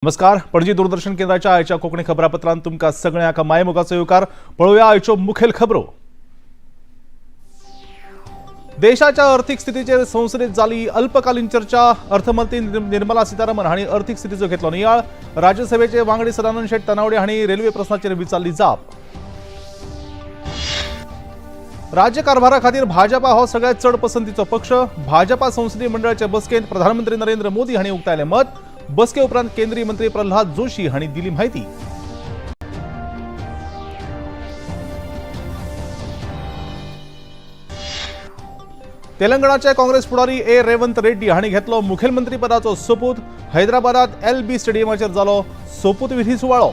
नमस्कार, पणजी दूरदर्शन केंद्राच्या आयच्या कोंकणी खबरापत्रांत तुमकां सगळ्यांक मायमोगाचो येवकार. पळोवया आयच्यो मुखेल खबरो. देशाच्या अर्थीक स्थितीचेर संसदेत जाली अल्पकालीन चर्चा. अर्थमंत्री निर्मला सीतारामन हांणी अर्थीक स्थितीचो घेतलो नियाळ. राज्यसभेचे वांगडी सदानंद शेट तानावडे हांणी रेल्वे प्रस्नाचेर विचारली जाप. राज्यकारभारा खातीर भाजपा हो सगळ्यात चड पसंतीचो पक्ष. भाजपा संसदीय मंडळाचे बसकेंत प्रधानमंत्री नरेंद्र मोदी हांणी उक्तायलें मत. बसके उपरांत केंद्रीय मंत्री प्रल्हाद जोशी हांणी दिली म्हायती. तेलंगणाचे काँग्रेस फुडारी ए रेवंत रेड्डी हांणी घेतलो मुखेलमंत्रीपदाचो सोपूत. हैदराबादात एल बी स्टेडियमाचेर जालो सोपूतविधी सुवाळो.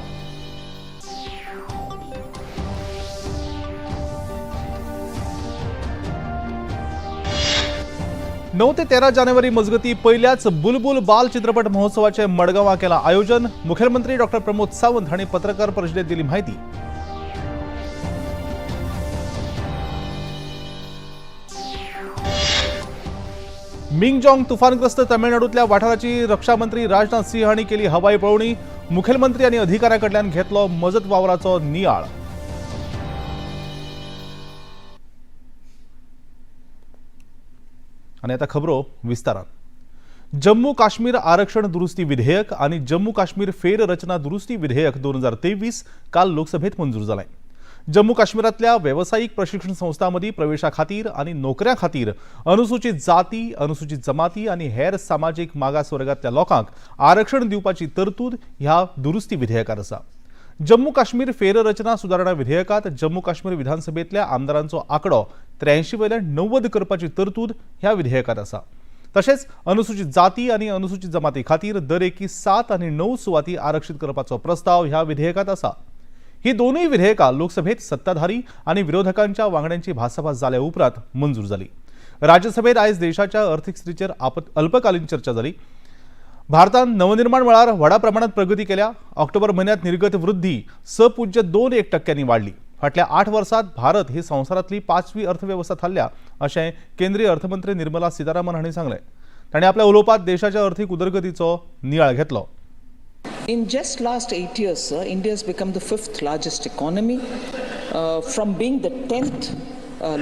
9 ते 13 जानेवारी मजगती पहिल्याच बुलबुल बाल चित्रपट महोत्सवाचे मडगांवां केलां आयोजन. मुखेलमंत्री डॉक्टर प्रमोद सावंत हांणी पत्रकार परिशदेत दिली म्हायती. मिंगजॉंग तुफानग्रस्त तमिळनाडूतल्या वाठाराची रक्षामंत्री राजनाथ सिंह हांणी केली हवाई पळोवणी. मुखेलमंत्री आनी अधिकाऱ्यां कडल्यान घेतलो मजत वावराचो नियाळ. आनी आतां खबरो विस्तारान. जम्मू काश्मीर आरक्षण दुरुस्ती विधेयक आनी जम्मू काश्मीर फेररचना दुरुस्ती विधेयक 2023 काल लोकसभेत मंजूर जालें. जम्मू काश्मीरांतल्या वेवसायीक प्रशिक्षण संस्थां मदीं प्रवेशा खातीर आनी नोकऱ्यां खातीर अनुसूचित जाती, अनुसूचित जमाती आनी हेर सामाजीक मागास वर्गांतल्या लोकांक आरक्षण दिवपाची तरतूद ह्या दुरुस्ती विधेयकात आसा. जम्मू काश्मीर फेररचना सुदारणा विधेयकात जम्मू काश्मीर विधानसभेतल्या आमदारांचो आंकडो 83 वयल्यान 90 करपाची तरतूद ह्या विधेयकात आसा. तशेंच अनुसूचित जाती आनी अनुसूचित जमाती खातीर दरेकी 7 आनी 9 सुवाती आरक्षीत करपाचो प्रस्ताव ह्या विधेयकात आसा. ही दोनूय विधेयकां लोकसभेत सत्ताधारी आनी विरोधकांच्या वांगड्यांची भासाभास जाल्या उपरांत मंजूर जाली. राज्यसभेत आयज देशाच्या अर्थीक स्थितीचेर अल्पकालीन चर्चा जाली. भारतान नवनिर्माण मळार व्हडा प्रमाणात प्रगती केल्या. ऑक्टोबर म्हयन्यांत निर्गत वृद्धी 6.21% वाडली. फाटल्या 8 वर्सात भारत ही संवसारांतली 5वी अर्थवेवस्था थारल्या अशें केंद्रीय अर्थमंत्री निर्मला सीतारामन हांणी सांगलें. तांणी आपल्या उलोवपांत देशाच्या अर्थीक उदरगतीचो नियाळ घेतलो. In just last 8 years, sir, India has become the 5th largest economy from being the 10th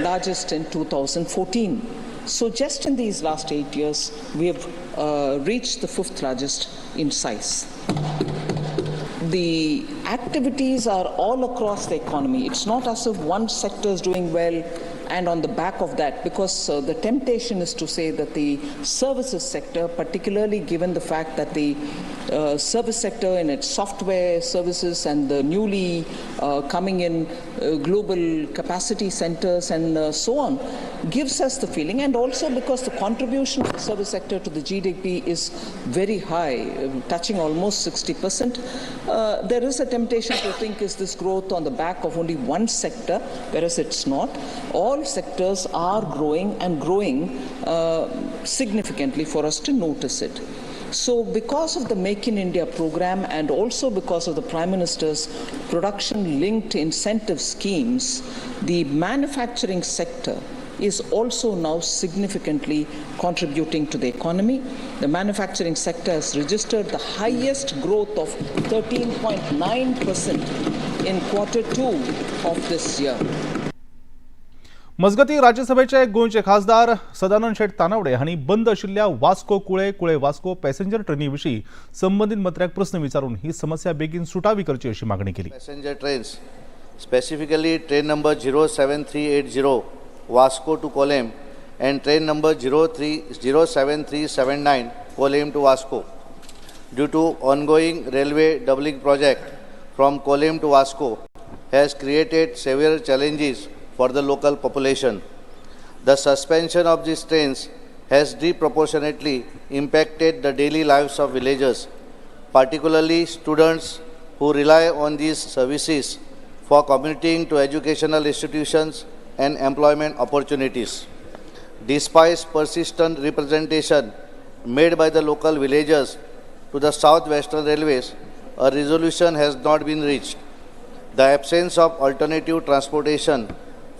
largest in 2014. So just in these last 8 years, we have reached the 5th largest in size. The activities are all across the economy. It's not as if one sector is doing well and on the back of that, because the temptation is to say that the services sector, particularly given the fact that the service sector in its software services and the newly coming in global capacity centers and so on, gives us the feeling, and also because the contribution of the service sector to the GDP is very high, touching almost 60%, there is a temptation to think, is this growth on the back of only one sector, whereas it's not. All sectors are growing and growing significantly for us to notice it. So because of the Make in India program and also because of the Prime Minister's production-linked incentive schemes, the manufacturing sector is also now significantly contributing to the economy. The manufacturing sector has registered the highest growth of 13.9% in quarter 2 of this year. मजगती राज्यसभेचे गोंयचे खासदार सदानंद शेट तानावडे हांणी बंद आशिल्ल्या वास्को कुळे कुळे Vasco passenger ट्रेनी विशीं संबंदीत मंत्र्याक प्रस्न विचारून ही समस्या बेगीन सुटावी करची अशी मागणी केली. Passenger trains, specifically train number 07380 Vasco to Kolem and train number 0307379 Kolem to Vasco. Due to ongoing railway doubling project from Kolem to Vasco has created severe challenges for the local population. The suspension of these trains has disproportionately impacted the daily lives of villagers, particularly students who rely on these services for commuting to educational institutions and employment opportunities. Despite persistent representation made by the local villagers to the South Western Railways, a resolution has not been reached. The absence of alternative transportation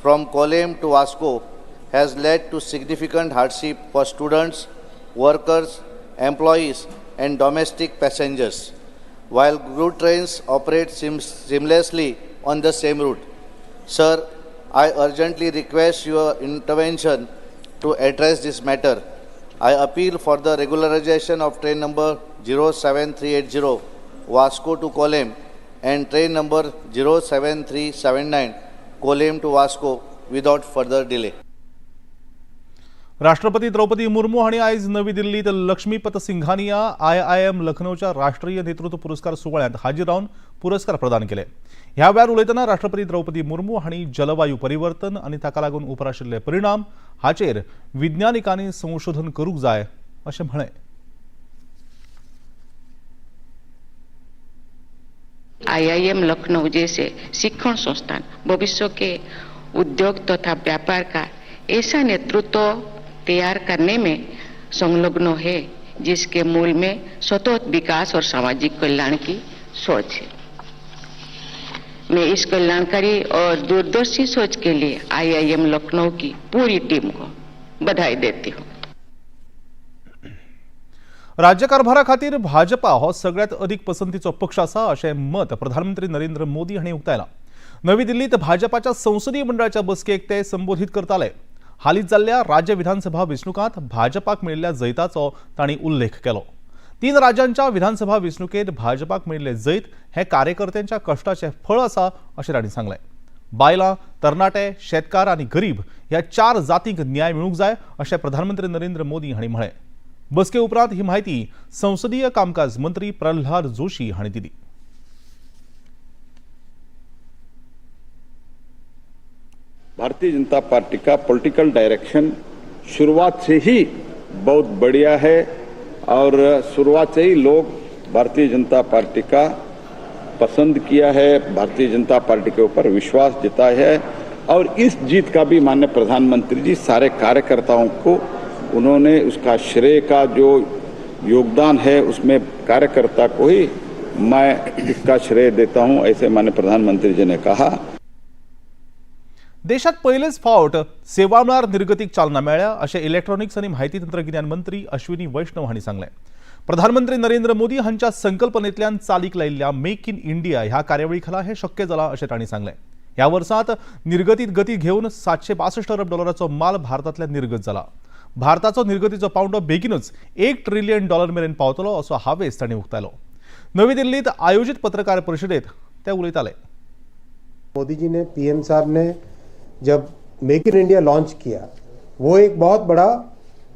from Kolem to Vasco has led to significant hardship for students, workers, employees, and domestic passengers. while goods trains operate seamlessly on the same route. Sir, I urgently request your intervention to address this matter. I appeal for the regularization of train number 07380 Vasco to Kolem and train number 07379 Kolem to Vasco without further delay. राष्ट्रपती द्रौपदी मुर्मू हांणी आयज नवी दिल्लीत Lakshmipat Singhania IIM लखनौच्या राष्ट्रीय नेतृत्व पुरस्कार सुवाळ्यांत हाजीर रावन पुरस्कार प्रदान केले. ह्या वेळार उलयतना राष्ट्रपती द्रौपदी मुर्मू हांणी जलवायू परिवर्तन आनी ताका लागून उपराशिल्ले परिणाम हाचेर विज्ञानिकांनी संशोधन करूंक जाय अशें म्हळें. आईआईएम लखनऊ जैसे शिक्षण संस्थान भविष्य के उद्योग तथा व्यापार का ऐसा नेतृत्व तैयार करने में संलग्न है जिसके मूल में सतत विकास और सामाजिक कल्याण की सोच है. मैं इस कल्याणकारी और दूरदर्शी सोच के लिए आईआईएम लखनऊ की पूरी टीम को बधाई देती हूँ. राज्यकारभारा खातीर भाजपा हो सगळ्यात अदीक पसंतीचो पक्ष आसा अशें मत प्रधानमंत्री नरेंद्र मोदी हांणी उक्तायलां. नवी दिल्लीत भाजपाच्या संसदीय मंडळाच्या बसकेक ते संबोधीत करताले. हालींच जाल्ल्या राज्य विधानसभा वेंचणुकांत भाजपाक मेळिल्ल्या जैताचो तांणी उल्लेख केलो. 3 राज्यांच्या विधानसभा वेंचणुकेंत भाजपाक मेळिल्लें जैत हें कार्यकर्त्यांच्या कश्टाचें फळ आसा अशें तांणी सांगलें. बायलां, तरणाटे, शेतकार आनी गरीब ह्या 4 जातींक न्याय मेळूंक जाय अशें प्रधानमंत्री नरेंद्र मोदी हांणी म्हळें. बसके उपरांत ही माहिती संसदीय कामकाज मंत्री प्रल्हाद जोशी हांणी दिली. भारतीय जनता पार्टी का पॉलिटिकल डायरेक्शन शुरुआत से ही बहुत बढ़िया है और शुरुआत से ही लोग भारतीय जनता पार्टी का पसंद किया है, भारतीय जनता पार्टी के ऊपर विश्वास जताया है और इस जीत का भी माननीय प्रधानमंत्री जी सारे कार्यकर्ताओं को उन्होंने उसका श्रेय का जो योगदान है उसमें कार्यकर्ता को ही मैं इसका श्रेय देता हूं, ऐसे माननीय प्रधानमंत्री जी ने कहा. देशात पयलेच फावट सेवा मळार निर्गतीक चालना मेळ्ळ्या अशें इलेक्ट्रॉनिक्स आनी म्हायती तंत्रगिन्यान मंत्री अश्विनी वैष्णव हांणी सांगलें. प्रधानमंत्री नरेंद्र मोदी हांच्या संकल्पनेंतल्यान चालीक लायिल्ल्या मेक इन इंडिया ह्या कार्यावळी खाला हें शक्य जालां अशें तांणी सांगलें. ह्या वर्सांत निर्गतीत गती घेवन 762 अरब डॉलराचो माल भारतांतल्यान निर्गत जाला. भारताचो निर्गतीचो पांवडो बेगीनूच $1 ट्रिलियन मेरेन पावतलो असो हावेस तांणी उक्तायलो. नवी दिल्लीत आयोजीत पत्रकार परिशदेत ते उलयताले. मोदी जी ने, पीएम साहब ने जब मेक इन इंडिया लॉन्च किया वो एक बहुत बड़ा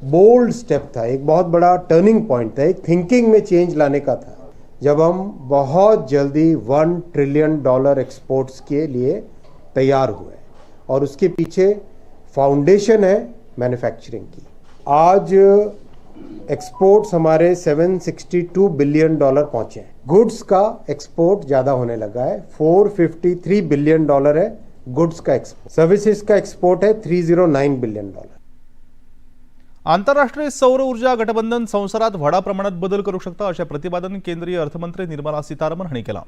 बोल्ड स्टेप था, एक बहुत बड़ा टर्निंग पॉइंट था, एक थिंकिंग में चेंज लाने का था. जब हम बहुत जल्दी $1 ट्रिलियन एक्सपोर्ट्स के लिए तैयार हुए और उसके पीछे फाउंडेशन है मैन्युफैक्चरिंग की. आज एक्सपोर्ट्स हमारे $762 बिलियन पहुँचे हैं. गुड्स का एक्सपोर्ट ज़्यादा होने लगा है, $453 बिलियन है गुड्स का एक्सपोर्ट. सर्विसेज का एक्सपोर्ट है $309 बिलियन. आंतरराष्ट्रीय सौर ऊर्जा गठबंधन संवसारात व्हडा प्रमाणात बदल करूंक शकता अशें प्रतिपादन केंद्रीय अर्थमंत्री निर्मला सीतारमन हांणी केलां.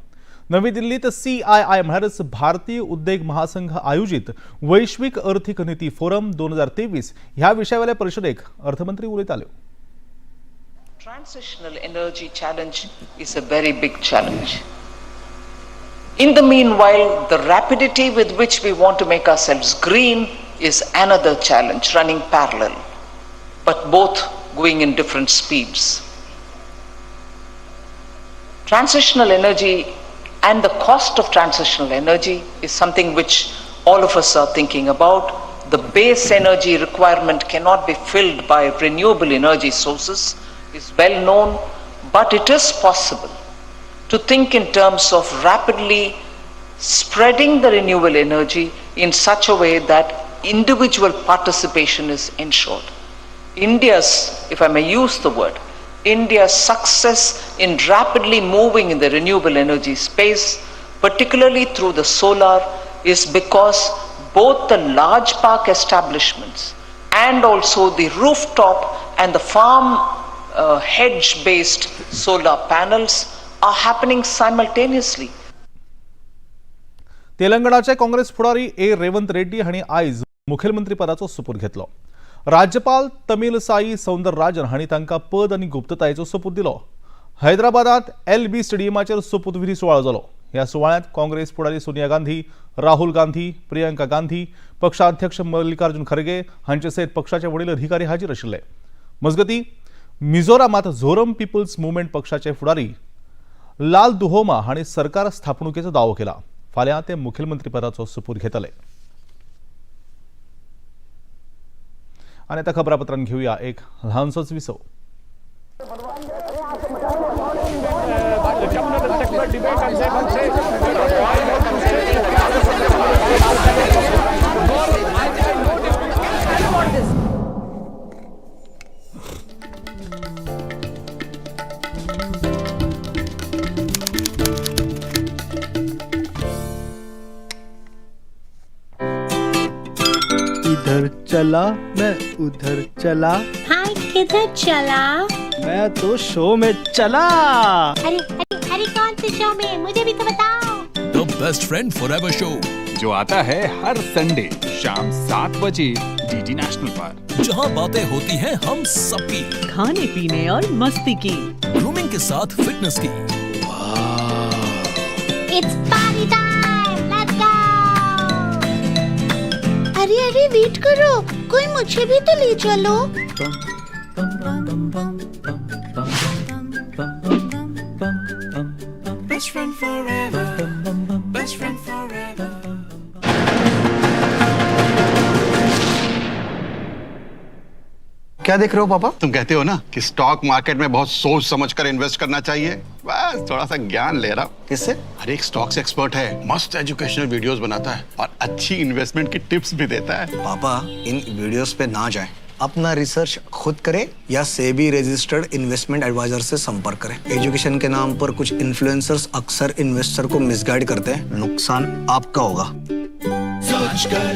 नवी दिल्लीत CII म्हळ्यारच भारतीय उद्देग महासंघ आयोजीत वैश्वीक अर्थीक नीती फोरम 2023 ह्या विशयावेल्या परिशदेक अर्थमंत्री उलयताल्यो. Transitional energy challenge is a very big challenge. In the meanwhile, the rapidity with which we want to make ourselves green is another challenge running parallel, but both going in different speeds. Transitional energy and the cost of transitional energy is something which all of us are thinking about. The base energy requirement cannot be filled by renewable energy sources, is well known, but it is possible to think in terms of rapidly spreading the renewable energy in such a way that individual participation is ensured. India's, if I may use the word, India's success in rapidly moving in the renewable energy space, particularly through the solar, is because both the large park establishments and also the rooftop and the farm hedge-based solar panels are happening simultaneously. तेलंगणाचे Congress फुडारी ए रेवंत रेड्डी हांणी आयज मुखेलमंत्रीपदाचो सोपूत घेतलो. राज्यपाल तमिलसाई सौंदरराजन हांणी तांकां पद आनी गुप्ततायेचो सोपूत दिलो. हैदराबादात एल बी स्टेडियमाचेर सोपूतविधी सुवाळो जालो. ह्या सुवाळ्यांत काँग्रेस फुडारी सोनिया गांधी, राहुल गांधी, प्रियंका गांधी, पक्षाध्यक्ष मल्लिकार्जुन खरगे हांचे सयत पक्षाचे वडील अधिकारी हाजीर आशिल्ले. मजगतीं, मिझोरामात झोरम पिपल्स मुवमेंट पक्षाचे फुडारी लाल दुहोमा हांणी सरकार स्थापणुकेचो दावो केला. फाल्यां ते मुखेलमंत्रीपदाचो सोपूत घेतले. आनी आतां खबरापत्रान घेवया एक ल्हानसोच विसव. इधर चला, मैं उधर चला. हाँ, किधर चला? मैं तो शो में चला. अरे अरे अरे, कौन से शो में? मुझे भी तो बताओ. The best friend forever show, जो आता है हर संडे शाम 7 बजे डीडी नेशनल पर. जहां बातें होती हैं हम सबकी, खाने पीने और मस्ती की, ग्रूमिंग के साथ फिटनेस की. It's party time, let's go. अरे अरे, वेट करो, कोई मुझे भी तो ले चलो. Best friend forever. Best friend forever. क्या देख रहे हो पापा? तुम कहते हो ना कि स्टॉक मार्केट में बहुत सोच समझ कर इन्वेस्ट करना चाहिए. बस थोड़ा सा ज्ञान ले रहा हूँ. किससे? अरे, एक स्टॉक्स एक्सपर्ट है, मस्त एजुकेशनल वीडियोस बनाता है और अच्छी इन्वेस्टमेंट की टिप्स भी देता है. पापा, इन वीडियोस पे ना जाएं. अपना रिसर्च खुद करें या सेबी रजिस्टर्ड इन्वेस्टमेंट एडवाइजर से संपर्क करें. एजुकेशन के नाम पर कुछ इन्फ्लुएंसर्स अक्सर इन्वेस्टर को मिसगाइड करते हैं. नुकसान आपका होगा. सोच कर,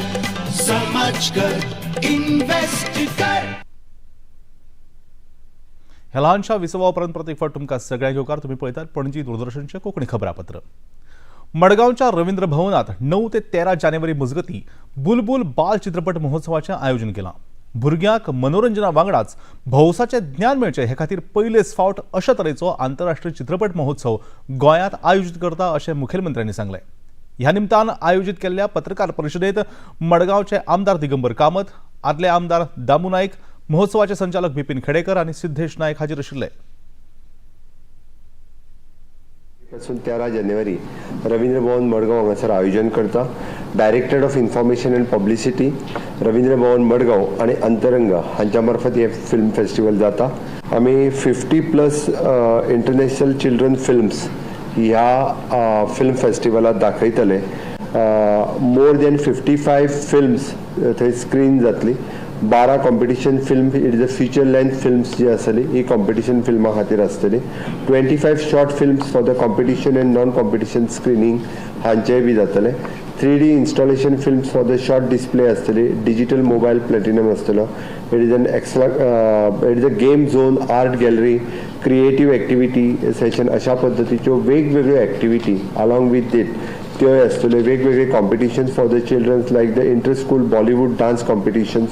समझ कर, इन्वेस्ट कर. ह्या ल्हानशा विसवा उपरांत परत एक फावट तुमकां सगळ्यांक येवकार. तुमी पळयतात पणजी दूरदर्शनचें कोंकणी खबरापत्र. मडगांवच्या रवींद्र भवनात 9 ते 13 जानेवारी मजगतीं बुलबुल बाल चित्रपट महोत्सवाचें आयोजन केलां. भुरग्यांक मनोरंजना वांगडाच भौसाचें ज्ञान मेळचें हे खातीर पयलेच फावट अशा तरेचो आंतरराष्ट्रीय चित्रपट महोत्सव गोंयांत आयोजीत करता अशें मुखेलमंत्र्यांनी सांगलें. ह्या निमतान आयोजीत केल्ल्या पत्रकार परिशदेंत मडगांवचे आमदार दिगंबर कामत, आदले आमदार दामू नायक, महोत्सवाचे संचालक बिपीन खेडेकर आनी सिद्धेश नायक हाजीर आशिल्ले. पासून 13 जानेवारी रवींद्र भवन मडगांव हांगासर आयोजन करता. Directorate of Information and Publicity, Ravindra Bhavan Madgaon आनी अंतरंग हांच्या मार्फत हे फिल्म फेस्टिवल जाता. आमी 50 plus international children films ह्या फिल्म फेस्टिवलात दाखयतले. More than 55 films थंय स्क्रीन जातली. 12 competition film, it is a feature length films जी आसतली, ही कॉम्पिटिशन फिल्मां खातीर आसतली. 25 short films for the competition and non competition screening हांचेय बी जातले. 3D installation films for the short display आसतली. डिजिटल मोबायल प्लॅटिनम आसतलो. It is a game zone, art gallery, creative activity session, अशा पद्दतीच्यो वेगवेगळ्यो एक्टिविटी अलॉंग विथ it त्योय आसतल्यो. वेगवेगळे competitions for the childrens like the inter school Bollywood dance competitions,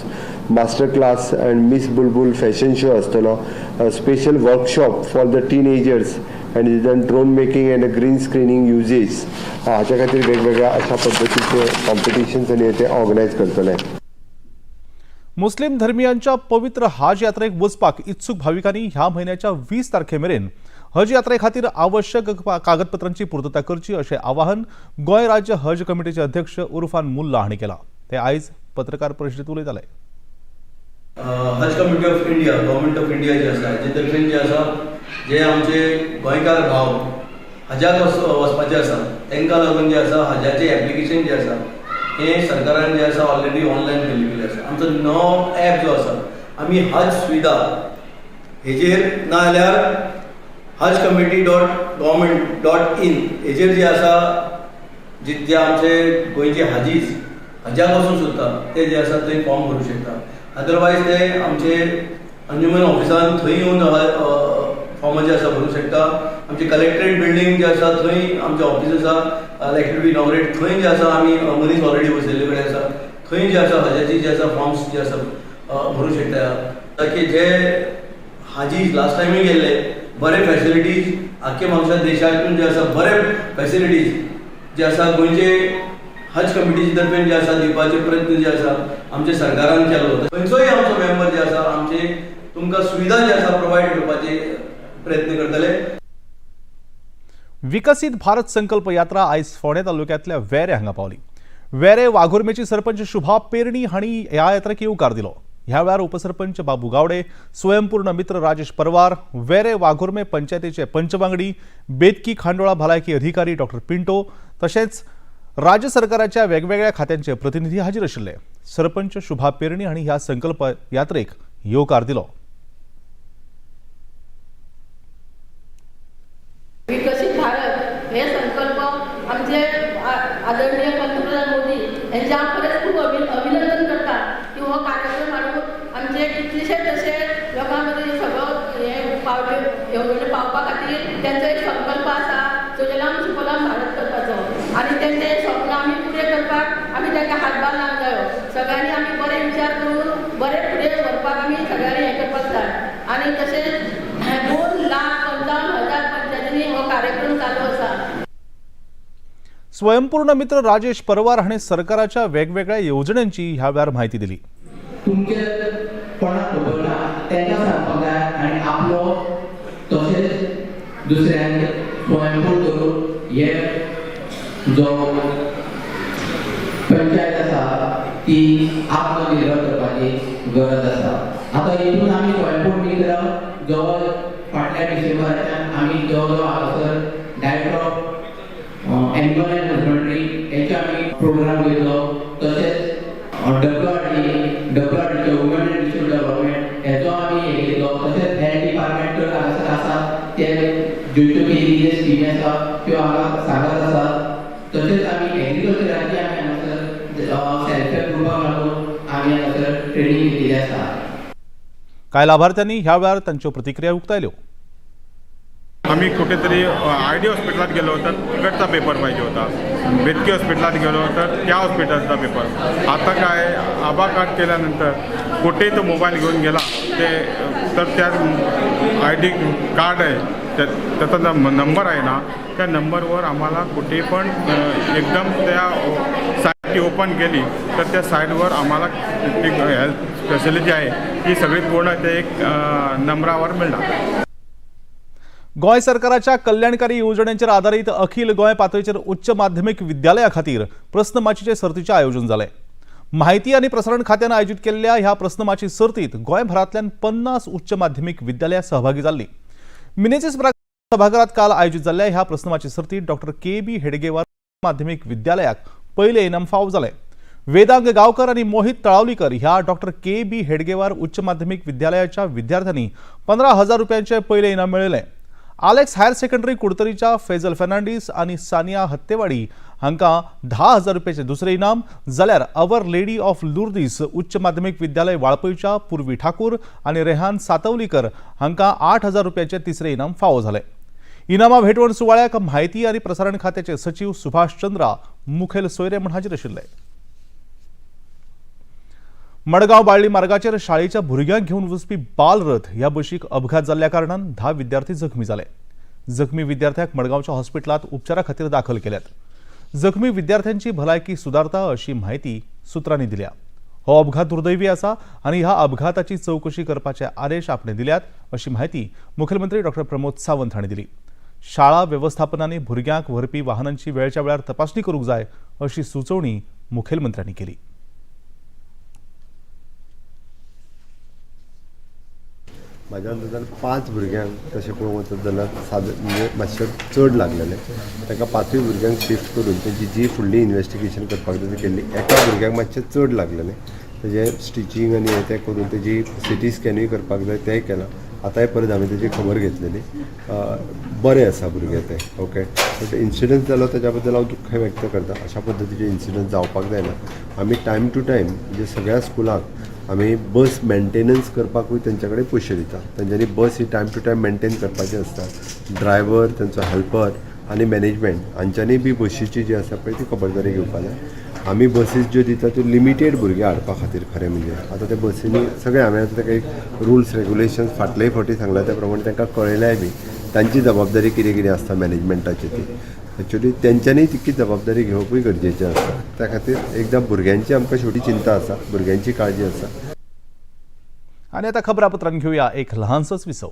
master class and Miss Bulbul fashion show आसतलो. Special workshop for the teenagers and then drone making and green screening usage हाच्या खातीर वेगवेगळ्या अशा पद्दतीचे competitions आनी ते organise करतले. मुस्लिम धर्मियांच्या पवित्र हाज यात्रेक वचपाक इत्सूक भाविकांनी ह्या म्हयन्याच्या 20 तारखे मेरेन हज यात्रे खातीर आवश्यक कागदपत्रांची पूर्तता करची अशें आवाहन गोंय राज्य हज कमिटीचे अध्यक्ष उर्फान मुल्ला हांणी केलां. ते आयज पत्रकार परिशदेंत उलयताले. हज committee of India, government of India जे आसा, हेजे तर्फेन जे आसा, जे आमचे गोंयकार भाव हजाक वचपाचे आसा, तांकां लागून जे आसा हजाचे एप्लिकेशन जे आसा हें सरकारान जे आसा ऑलरेडी ऑनलायन केल्लें आसा. आमचो नवो एप जो आसा, आमी हज सुविधा हेजेर ना जाल्यार hajcommittee.government.in हेजेर जे आसा, जे आमचे गोंयचे हाजीज हजाक वचूंक सोदता ते जे आसा थंय फॉर्म भरूंक शकता. अदरवायज ते आमचे अंजुमन ऑफिसान थंय येवन फॉर्मां जे आसा भरूंक शकता. आमचे कलेक्ट्रेट बिल्डींग जे आसा थंय आमचे ऑफिस आसा, लायक टू बी इनॉग्रेट, थंय जे आसा आमी मनीस ऑलरेडी बसयल्ले कडेन आसा. थंय जे आसा हजाची जे आसा फॉर्म्स जे आसा भरूंक शकता, ताकी जे हाजी लास्ट टायमूय गेल्ले. बरे फॅसिलिटीज आख्खे म्हापशा देशातून जे आसा बरे फॅसिलिटीज जे आसा गोंयचे हज कमिटीचे तर्फेन जे आसा दिवपाचे प्रयत्न जे आसा आमच्या सरकारान केलो. खंयचोय आमचो मेंबर जे आसा आमचे तुमकां सुविधा जे आसा प्रोवायड करपाचे प्रयत्न करतले. विकसीत भारत संकल्प यात्रा आयज फोंडें तालुक्यांतल्या वेरें हांगा पावली. वेरें वाघुर्मेची सरपंच शुभा पेरणी हांणी ह्या यात्रेक येवकार दिलो. ह्या वेळार उपसरपंच बाबू गावडे, स्वयंपूर्ण मित्र राजेश परवार, वेरें वाघुर्मे पंचायतीचे पंचवांगडी, बेतकी खांडोळा भलायकी अधिकारी डॉक्टर पिंटो तशेंच राज्य सरकाराच्या वेगवेगळ्या खात्यांचे प्रतिनिधी हाजीर आशिल्ले. सरपंच शुभा पेरणी हांणी ह्या संकल्प यात्रेक येवकार दिलो. विकसीत भारत हे संकल्प आमचे आदरणीय पंतप्रधान मोदी यांचे हांव खरेंच खूब अभिनंदन करता की हो कार्यक्रम हाडून आमचे कितलेशे तशे लोकां मदीं सगळो हे पावले येवजणे पावपा खातीर त्यांचो एक संकल्प आसा सुजलाम सुफलाम भारत करपाचो आनी तेंचे स्वप्न आमी पुरें करपाक आमी तांकां हातभार लावंक जायो. सगळ्यांनी आमी बरे विचार करून बरे फुडें व्हरपाक आमी सगळ्यांनी हें करपाक जाय. आनी तशेंच 2,55,000 पंचायतींनी हो कार्यक्रम चालू आसा. स्वयंपूर्ण मित्र राजेश परवार हांणी सरकाराच्या वेगवेगळ्या येवजण्यांची ह्या वेळार म्हायती दिली. तुमचे कोणाक खबर ना तांकां सांगपाक जाय आनी आपलो तशेंच दुसऱ्यांक स्वयंपूर्ण करून हे जो पंचायत आसा ती आत्मनिर्भर करपाची गरज आसा. आतां हितून आमी स्वयंपूर्ण मित्र जवळ फाटल्या डिसेंबराच्यान आमी जवळ जवळ हांगासर director of animal and husbandry हेचे आमी प्रोग्राम घेतलो. तशेंच डब्ल्यू आर डीचे वुमन एंड डिसेबल डेव्हलपमेंट हेचो आमी हे घेतलो. तशेंच हेल्थ डिपार्टमेंट तर हांगासर आसा ते ज्यो ज्यो केल्ली स्किमी आसा त्यो हांगा सांगत आसात. तशेंच आमी एग्रीकल्चराची आमी हांगासर सेल्फ हेल्प ग्रुपाक लागून आमी हांगासर ट्रेनींग घेतिल्ली आसा. कांय लाभार्थ्यांनी ह्या वेळार तांच्यो प्रतिक्रिया उक्तायल्यो. आम्ही कुठेतरी I D हॉस्पिटलात गेलो तर तिकडचा पेपर पाहिजे होता, बेतकी हॉस्पिटलात गेलो तर त्या हॉस्पिटलचा पेपर. आता काय आभा कार्ड केल्यानंतर कुठेही तो मोबाईल घेऊन गेला ते तर त्या I D card आहे त्या त्याचा नंबर आहे ना, त्या नंबरवर आम्हाला कुठे पण एकदम त्या साईट ओपन केली तर त्या साईटवर आम्हाला ती हेल्थ फॅसिलिटी आहे ती सगळी पूर्ण ते एक नंबरावर मिळणार. गोंय सरकाराच्या कल्याणकारी येवजण्यांचेर आदारीत अखिल गोंय पातळीचेर उच्च माध्यमीक विद्यालया खातीर प्रस्नमाचीचे सर्तीचें आयोजन जालें. माहिती आनी प्रसारण खात्यान आयोजीत केल्ल्या ह्या प्रस्नमाची सर्तीत गोंयभरांतल्यान 50 उच्च माध्यमीक विद्यालयां सहभागी जाल्लीं. मिनेझीस सभाघरात काल आयोजीत जाल्ल्या ह्या प्रस्नमाची सर्तीत डॉक्टर के बी हेडगेवार माध्यमीक विद्यालयाक पयलें इनाम फावो जालें. वेदांग गांवकर आनी मोहित तळावलीकर ह्या डॉक्टर के बी हेडगेवार उच्च माध्यमीक विद्यालयाच्या विद्यार्थ्यांनी 15,000 रुपयांचें पयलें इनाम मेळयलें. आलेक्स हायर सेकंडरी कुडतरीच्या फेजल फर्नांडीस आनी सानिया हत्तेवाडी हांकां 10,000 रुपयाचें दुसरें इनाम, जाल्यार our lady of Lourdes उच्च माध्यमीक विद्यालय वाळपयच्या पूर्वी ठाकूर आनी रेहान सातवलीकर हांकां 8,000 रुपयाचें तिसरें इनाम फावो जालें. इनामां भेटवण सुवाळ्याक म्हायती आनी प्रसारण खात्याचे सचीव सुभाष चंद्रा मुखेल सोयरे म्हूण हाजीर आशिल्ले. मडगांव बाळ्ळी मार्गाचेर शाळेच्या भुरग्यांक घेवन वचपी बालरथ ह्या बशीक अपघात जाल्ल्या कारणान 10 विद्यार्थी जखमी जाले. जखमी विद्यार्थ्यांक मडगांवच्या हॉस्पिटलांत उपचारा खातीर दाखल केल्यात. जखमी विद्यार्थ्यांची भलायकी सुदारता अशी म्हायती सुत्रांनी दिल्या. हो अपघात दुर्दैवी आसा आनी ह्या अपघाताची चवकशी करपाचे आदेश आपणे दिल्यात अशी म्हायती मुखेलमंत्री डॉक्टर प्रमोद सावंत हांणी दिली. शाळा वेवस्थापनांनी भुरग्यांक व्हरपी वाहनांची वेळच्या वेळार तपासणी करूंक जाय अशी सुचोवणी मुखेलमंत्र्यांनी केली. म्हाज्या अंदाजान 5 भुरग्यांक तशें पळोवंक वचत जाल्यार साद म्हणजे मातशें चड लागलेलें. तांकां 5 भुरग्यांक शिफ्ट करून तेजी जी फुडली इन्वेस्टिगेशन करपाक जाय ती केल्ली. एका भुरग्याक मातशें चड लागलेलें, तेजें स्टिचींग आनी हें तें करून तेजी सिटी स्कॅनूय करपाक जाय तेंय केलां. आतांय परत हांवें तेजी खबर घेतलेली. बरें आसा भुरगें तें ओके. बट इन्सिडंट जालो तेज्या बद्दल हांव दुख्ख व्यक्त करता. अशा पद्दतीचे इन्सिडंट जावपाक जायना. आमी टायम टू टायम म्हणजे सगळ्या स्कुलांक आमी बस मेंटेनन्स करपाकूय तेंच्या कडेन पयशे दिता. तेंच्यांनी बस ही टायम टू टायम मेंटेन करपाची आसता. ड्रायव्हर, तेंचो हेल्पर आनी मॅनेजमेंट हांच्यांनी बी बशीची जी आसा पळय ती खबरदारी घेवपाक जाय. आमी बसीस ज्यो दिता त्यो लिमिटेड भुरगे हाडपा खातीर. खरें म्हणजे आतां त्या बसींनी सगळे हांवें आतां ताका एक रुल्स रेगुलेशन्स फाटलेय फावटी सांगला, त्या प्रमाणे तांकां कळयल्याय बी तांची जबाबदारी कितें कितें आसता मॅनेजमेंटाची ती एक्चुअली तेंच्यांनी तितकी जबाबदारी घेवपूय गरजेचें आसता. त्या खातीर एकदां भुरग्यांची आमकां शेवटी चिंता आसा, भुरग्यांची काळजी आसा. आनी आतां खबरापत्रान घेवया एक ल्हानसोच विसव.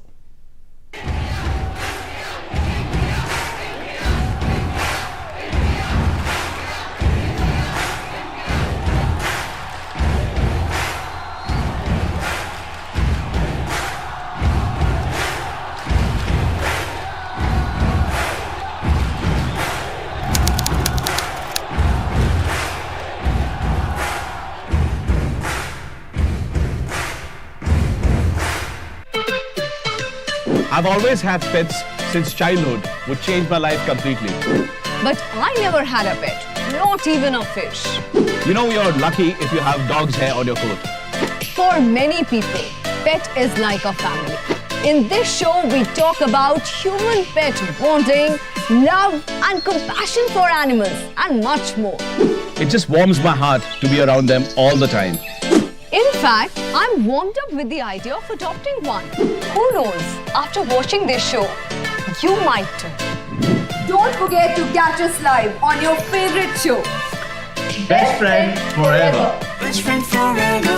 I've always had pets since childhood, which changed my life completely. But I never had a pet, not even a fish. You know, you're lucky if you have dog's hair on your coat. For many people, pet is like a family. In this show, we talk about human-pet bonding, love and compassion for animals and much more. It just warms my heart to be around them all the time. In fact, I'm warmed up with the idea of adopting one. Who knows, after watching this show, you might too. Don't forget to catch us live on your favorite show. Best Friend Forever. Best friend forever.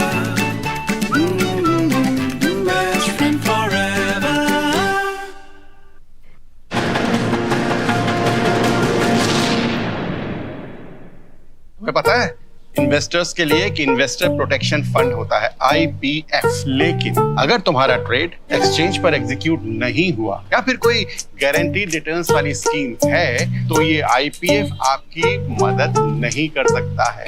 Best friend forever. तुम्हें पता है investors K लिए एक investor protection fund होता है IPF. लेकिन अगर तुम्हारा trade exchange पर execute नहीं हुआ या फिर कोई गारंटीड रिटर्न्स वाली स्कीम है तो ये IPF आपकी मदद नहीं कर सकता है.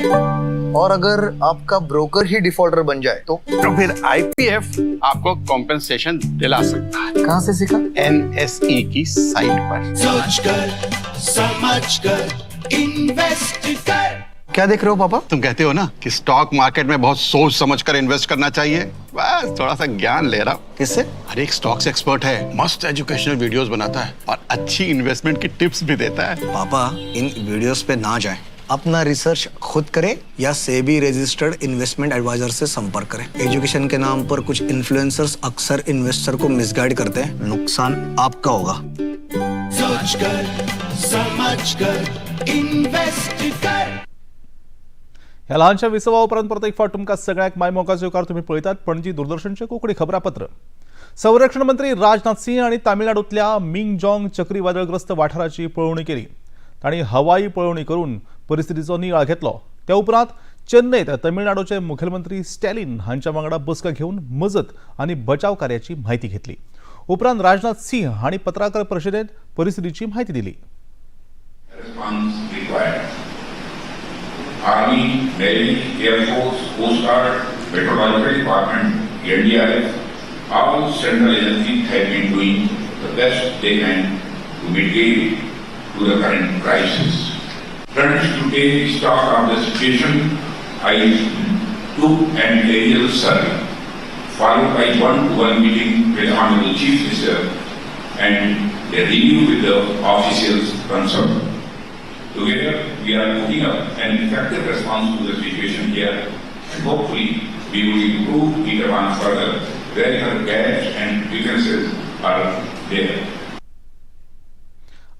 और अगर आपका ब्रोकर ही डिफॉल्टर बन जाए तो फिर IPF आपको कॉम्पेंसेशन दिला सकता है. कहाँ से सीखा? NSE की साइट पर. सोच कर, समझ कर, इन्वेस्ट कर. क्या देख रहे हो पापा? तुम कहते हो ना कि स्टॉक मार्केट में बहुत सोच समझकर इन्वेस्ट करना चाहिए. बस थोड़ा सा ज्ञान ले रहा हूँ. किससे? अरे एक स्टॉक्स एक्सपर्ट है, मस्त एजुकेशनल वीडियोस बनाता है और अच्छी इन्वेस्टमेंट की टिप्स भी देता है. पापा, इन वीडियोस पे ना जाएं, अपना रिसर्च खुद करें या सेबी रजिस्टर्ड इन्वेस्टमेंट एडवाइजर से संपर्क करें. एजुकेशन के नाम पर कुछ इन्फ्लुएंसर्स अक्सर इन्वेस्टर को मिसगाइड करते हैं, नुकसान आपका होगा. सोच कर, समझ कर, इन्वेस्ट कर. ह्या ल्हानशा विसवा उपरांत परत एक फावट तुमकां सगळ्यांक मायमोगाचो येवकार. तुमी पळयतात पणजी दूरदर्शनचें कोंकणी खबरापत्र. संरक्षण मंत्री राजनाथ सिंह आनी तामिळनाडूंतल्या मिंगजॉंग चक्रीवादळग्रस्त वाठाराची पळोवणी केली. तांणी हवाई पळोवणी करून परिस्थितीचो नियाळ घेतलो. त्या उपरांत चेन्नईत तमिळनाडूचे मुखेलमंत्री स्टॅलिन हांच्या वांगडा बसका घेवन मजत आनी बचाव कार्याची म्हायती घेतली. उपरांत राजनाथ सिंह हांणी पत्रकार परिशदेंत परिस्थितीची म्हायती दिली. Army, Navy, Air Force, Coast Guard, Meteorological Department, NDRF, all central agencies have been doing the best they can to mitigate to the current crisis. Friends, to take stock of the situation, I took an aerial survey, followed by one-to-one meeting with Honorable Chief Minister and a review with the officials concerned. Together, we are putting up an effective response to the situation here, and hopefully we will improve it upon further wherever gaps and weaknesses are there.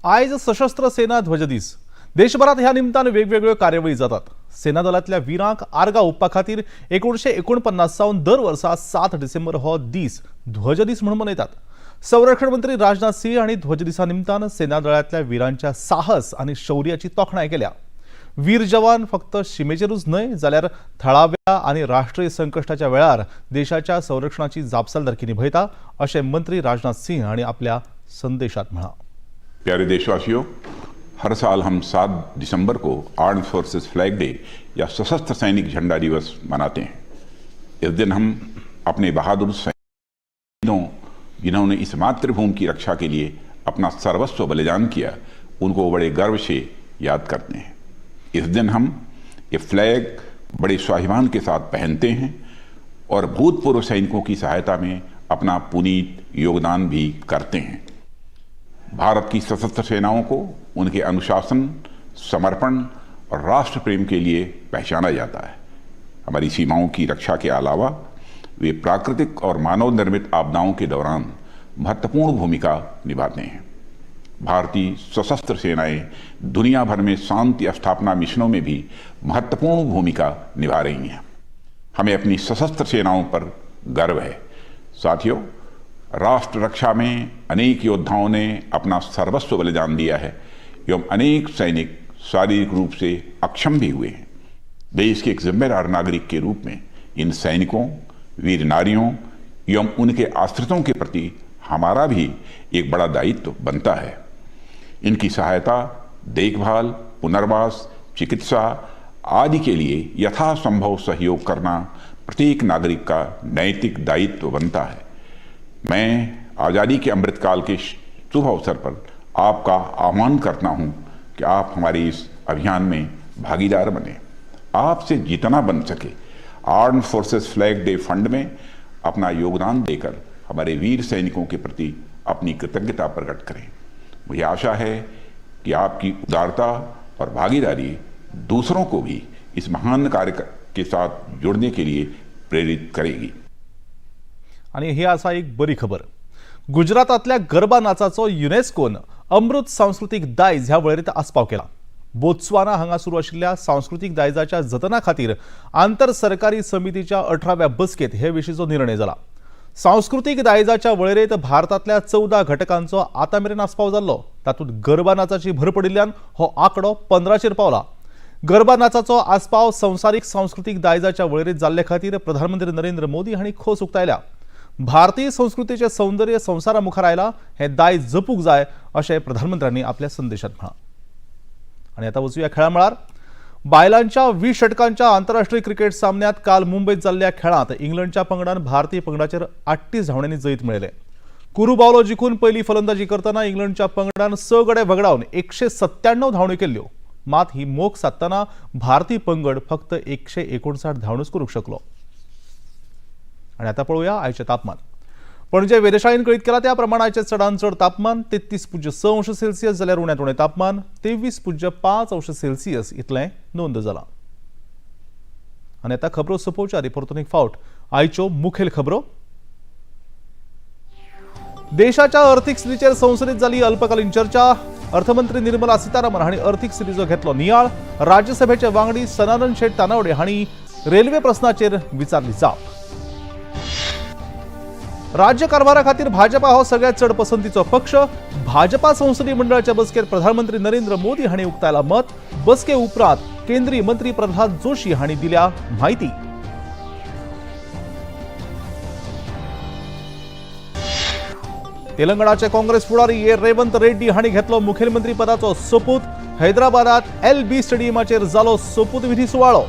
आयज सशस्त्र सेना ध्वज दीस. देशभरात ह्या निमतान वेगवेगळ्यो कार्यावळी जातात. सेना दलांतल्या वीरांक आर्गां ओंपपा खातीर 1949 सावन दर वर्सा 7 डिसेंबर हो दीस ध्वज दीस म्हणून मनयतात. संरक्षण मंत्री राजनाथ सिंह हांणी ध्वज दिसा निमतान सेना दळांतल्या वीरांच्या साहस आनी शौर्याची तोखणाय केल्या. वीर जवान फक्त शिमेचेरूच न्हय जाल्यार थळाव्या आनी राष्ट्रीय संकश्टाच्या वेळार देशाच्या संरक्षणाची जापसालदारकी निभयता अशें मंत्री राजनाथ सिंह हांणी आपल्या संदेशात म्हळां. प्यारे देशवासियों, हर साल हम 7 दिसंबर को आर्म्ड फोर्सेस फ्लैग डे या सशस्त्र सैनिक झंडा दिवस मनाते हैं. इस दिन हम अपने बहादुर सैनिकों, जिन्होंने इस मातृभूमि की रक्षा के लिए अपना सर्वस्व बलिदान किया, उनको बड़े गर्व से याद करते हैं. इस दिन हम ये फ्लैग बड़े स्वाभिमान के साथ पहनते हैं और भूतपूर्व सैनिकों की सहायता में अपना पुनीत योगदान भी करते हैं. भारत की सशस्त्र सेनाओं को उनके अनुशासन, समर्पण और राष्ट्र प्रेम के लिए पहचाना जाता है। हमारी सीमाओं की रक्षा के अलावा वे प्राकृतिक और मानव निर्मित आपदाओं के दौरान महत्वपूर्ण भूमिका निभाते हैं। भारतीय सशस्त्र सेनाएं दुनिया भर में शांति स्थापना मिशनों में भी महत्वपूर्ण भूमिका निभा रही हैं। हमें अपनी सशस्त्र सेनाओं पर गर्व है। साथियों, राष्ट्र रक्षा में अनेक योद्धाओं ने अपना सर्वस्व बलिदान दिया है एवं अनेक सैनिक शारीरिक रूप से अक्षम भी हुए हैं। देश के एक जिम्मेदार नागरिक के रूप में इन सैनिकों, वीर नारियों एवं उनके आश्रितों के प्रति हमारा भी एक बड़ा दायित्व बनता है। इनकी सहायता, देखभाल, पुनर्वास, चिकित्सा आदि के लिए यथासंभव सहयोग करना प्रत्येक नागरिक का नैतिक दायित्व बनता है। मैं आज़ादी के अमृतकाल के शुभ अवसर पर आपका आह्वान करता हूं कि आप हमारे इस अभियान में भागीदार बने। आपसे जितना बन सके armed forces flag day fund में अपना योगदान देकर हमारे वीर सैनिकों के प्रति अपनी कृतज्ञता प्रकट करें। मुझे आशा है कि आपकी उदारता और भागीदारी दूसरों को भी इस महान कार्य के साथ जुड़ने के लिए प्रेरित करेगी। आणि ही आसा एक बरी खबर। गुजरातांतल्या गरबा नाचाचो युनेस्कोन अमृत सांस्कृतीक दायज ह्या वळेरेंत आस्पाव केला। बोत्सवाना हांगा सुरू आशिल्ल्या सांस्कृतीक दायजाच्या जतना खातीर आंतर सरकारी समितीच्या 18व्या बसकेत हे विशींचो निर्णय जाला। सांस्कृतीक दायजाच्या वळेरेंत भारतांतल्या 14 घटकांचो आतां मेरेन आस्पाव जाल्लो। तातूंत गरबा नाचाची भर पडिल्ल्यान हो आंकडो 15चेर पावला। गरबा नाचाचो आस्पाव संवसारीक सांस्कृतीक दायजाच्या वळेरेंत जाल्ले खातीर प्रधानमंत्री नरेंद्र मोदी हांणी खोस उक्तायल्या। भारतीय संस्कृतीचें सौंदर्य संवसारा मुखार आयला, हें दायज जपूंक जाय अशें प्रधानमंत्र्यांनी आपल्या संदेशांत म्हळां। आनी आतां वचुया खेळा मळार। बायलांच्या 20 षटकांच्या आंतरराष्ट्रीय क्रिकेट सामन्यांत काल मुंबयत जाल्ल्या खेळांत इंग्लंडच्या पंगडान भारतीय पंगडाचेर 38 धांवड्यांनी जैत मेळयलें। कुरू बावलो जिखून पयली फलंदाजी करतना इंग्लंडच्या पंगडान 6 गडे वगडावन 197 धांवड्यो केल्ल्यो। मात ही मोख सादतना भारतीय पंगड फक्त 159 धांवड्योच करूंक शकलो। आनी आतां पळोवया आयचें तापमान। पणजे वेधशाळेन कळीत केला त्या प्रमाण आयचें चडांत चड तापमान 33.6 अंश सेल्सियस जाल्यार उण्यांत उणें तापमान 23.5 अंश सेल्सियस इतलें नोंद जालां। आनी आतां खबरो सोंपोवच्या आदी परतून एक फावट आयच्यो मुखेल खबरो। देशाच्या अर्थीक स्थितीचेर संसदेत जाली अल्पकालीन चर्चा। अर्थमंत्री निर्मला सीतारामन हांणी अर्थीक स्थितीचो घेतलो नियाळ। राज्यसभेचे वांगडी सनानंद शेट तानावडे हांणी रेल्वे प्रस्नाचेर विचारली जाप। राज्य कारभारा खातीर भाजपा हो सगळ्यात चड पसंतीचो पक्ष। भाजपा संसदीय मंडळाच्या बसकेत प्रधानमंत्री नरेंद्र मोदी हांणी उक्तायला मत। बसके उपरांत केंद्रीय मंत्री प्रल्हाद जोशी हांणी दिल्या म्हायती। तेलंगणाचे काँग्रेस फुडारी ए रेवंत रेड्डी हांणी घेतलो मुखेलमंत्री पदाचो सोपूत। हैदराबादात एल बी स्टेडियमाचेर जालो सोपूतविधी सुवाळो।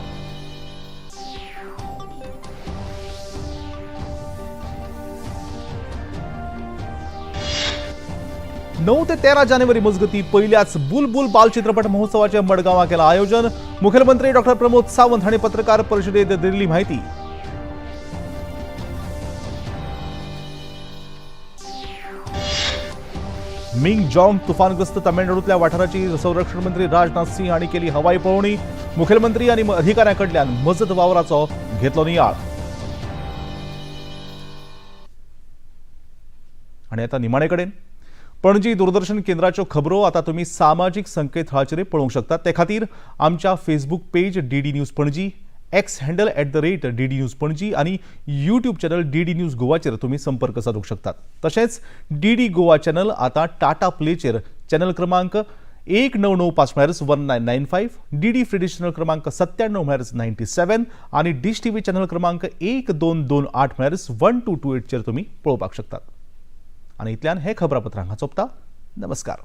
9 ते 13 जानेवारी मजगती पहिल्याच बुलबुल बाल चित्रपट महोत्सवाचे मडगांवां केलां आयोजन। मुखेलमंत्री डॉक्टर प्रमोद सावंत हांणी पत्रकार परिशदेत दिल्ली म्हायती। मिंग जॉंग तुफानग्रस्त तमिळनाडूंतल्या वाठाराची संरक्षण मंत्री राजनाथ सिंह हांणी केली हवाई पळोवणी। मुखेलमंत्री आनी अधिकाऱ्यां कडल्यान मजत वावराचो घेतलो नियाळ। आनी आतां निमाणे कडेन पणजी दूरदर्शन केंद्राच्यो खबरो आतां तुमी सामाजीक संकेतथळाचेर पळोवंक शकतात। ते खातीर आमच्या Facebook page DD news Panaji, X handle @DD news Panaji आनी यूट्यूब चॅनल डीडी न्यूज गोवाचेर तुमी संपर्क सादूंक शकतात। तशेंच डीडी गोवा चॅनल आतां टाटा प्लेचेर चॅनल क्रमांक 1995 म्हळ्यारच 1995, डीडी फ्री डिश चॅनल क्रमांक 97 म्हळ्यारच 97 आनी डिश टीव्ही चॅनल क्रमांक 1228 म्हळ्यारच 1228चेर तुमी पळोवपाक शकतात। आनी इतल्यान हे खबरापत्र हांगा सोंपता। नमस्कार।